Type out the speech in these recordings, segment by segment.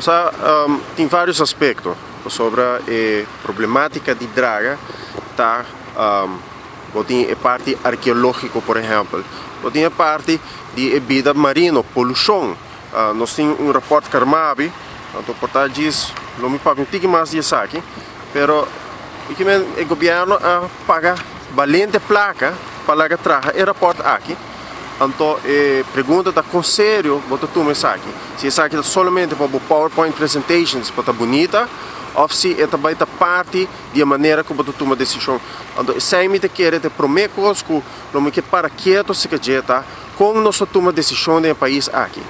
Sa, tin varios aspecto sobre e problematica di draga ta bo tin e parti arkeológiko, por ehèmpel. Bo tin e parti di e bida marino, polushon. Nos tin un rapport Carmabi, anto por ta djis lo mi papia un tiki mas di esaki, pero e gobièrnu a paga balente plaka pa laga traha e rapport aki. Anto e pregunta ta kon serio bo ta tuma esaki? Si esaki ta solamente pa bo PowerPoint presentations pa ta bunita òf si e ta bai ta parti di e manera ku bo ta tuma desishon. Anto esei mi ta kere ta e promé kos ku lo mi ke para keto si dje ta kon nos ta tuma desishon den e pais aki.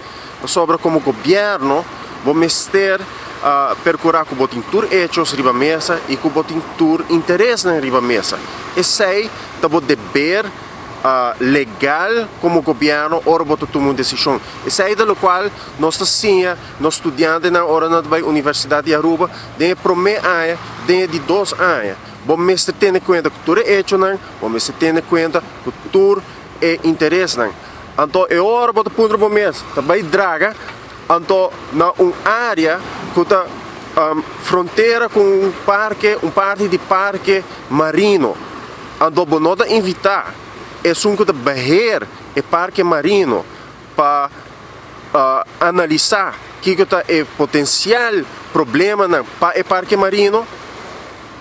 Pasobra komo gobièrnu bo mester perkurá ku bo tin tur echos riba mesa i ku bo tin tur interesnan riba mesa. Esei ta bo deber legal komo gobièrnu ora bo ta tuma un desishon. Esei ta lokual nos ta siña nos studiantenan ora nan ta bai Universidat di Aruba den e promé aña, den e di dos aña. Bo mester tene kuenta ku tur e echonan, bo mester tene kuenta ku tur e interesnan. Anto e ora bo ta puntra bo mes, ta bai draga anto na un área ku ta frontera ku un parke, un parti di parke marino. Anto bo no ta invitá esun ku ta beheer e parke marino pa analisá kiko ta e potensial problemanan pa e parke marino,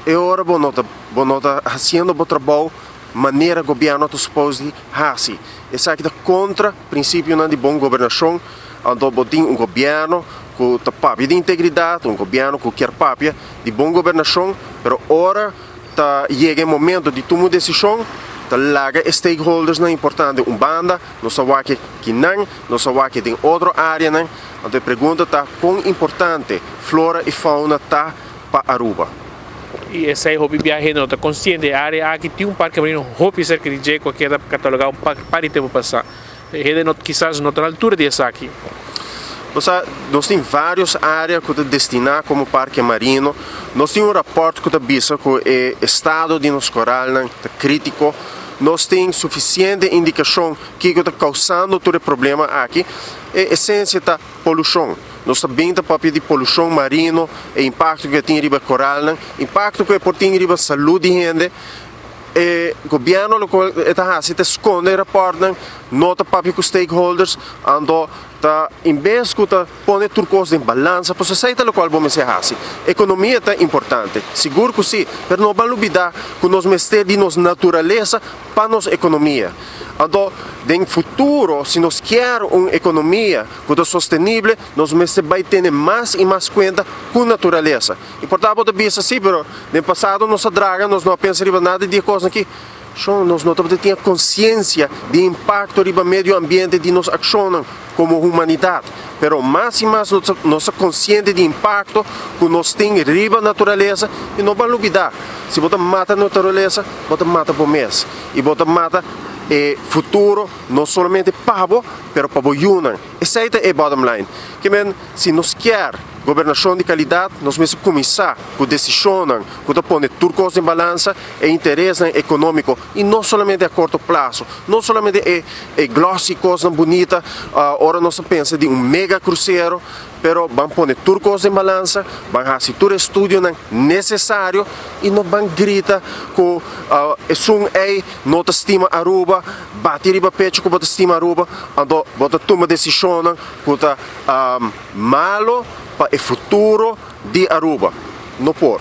e ora bo no ta bo no ta hasiendo bo trabou manera gobièrnu ta supos di hasi. Esaki ta kontra prinsipionan di bon gobernashon. Anto bo tin un gobièrnu ku ta papia di integridat, un gobièrnu ku kier papia di bon gobernashon, pero ora ta yega e momento di tuma un desishon, ta laga e stakeholdersnan importante un banda, nos ta wak kinan, nos ta wak den otro áreanan. Anto e pregunta ta kon importante flora i fauna ta pa Aruba. I esei hopi biaha hende no ta konsiente. E área aki tin un parke marino hopi serka di dje ku a keda katalogá un par di tempu pasá. Hende no kisas no ta na altura di esaki. Nos a nos tin varios área ku ta destiná komo parke marino. Nos tin un rapòrt ku ta bisa ku e estado di nos koralnan ta krítiko. Nos tin sufisiente indikashon kiko ta kousando tur e problema aki. E esensia ta polushon. Nos ta bin ta papia di polushon marino, e impakto ku e tin riba e koralnan, impakto ku e por tin riba salú di hende. E gobièrnu lokual e ta hasi ta skonde e rapòrtnan, no ta papia ku stakeholders, anto ta en bes ku ta pone tur kos den balansa, pasobra esei ta lokual bo mester hasi. Ekonomia ta importante, sigur ku si, pero no ban lubidá ku nos mester di nos naturalesa pa nos ekonomia. Anto den futuro si nos kier un ekonomia ku ta sostenible, nos mester bai tene mas i mas kuenta ku naturalesa. I por ta bo ta bisa, Sí, pero den pasado nos a draga, nos no a pensa riba nada di e kosnan aki. Shon, nos no tabata tin e konsiensia di e impakto riba medio ambiente di nos akshonnan komo humanidat. Pero mas i mas nos ta konsiente di e impakto ku nos tin riba naturalesa i no ban lubidá, si bo ta mata naturalesa, bo ta mata bo mes i bo ta mata e futuro no solamente pa bo, pero pa bo yunan. Esei ta e bottom line. Ke men, si nos kier gobernashon di kalidat, nos mester kuminsá ku desishonnan ku ta pone tur kos den balansa, e interesnan ekonómiko, i no solamente a korto plaso, no solamente e e glossy kosnan bunita ora nos ta pensa di un mega krusero, pero ban pone tur kos den balansa, ban hasi tur e estudionan nesesario i no ban grita ku esun ei no ta stima Aruba, bati riba pecho ku bo ta stima Aruba, anto bo ta tuma desishonnan ku ta malo pa e futuro di Aruba. No por.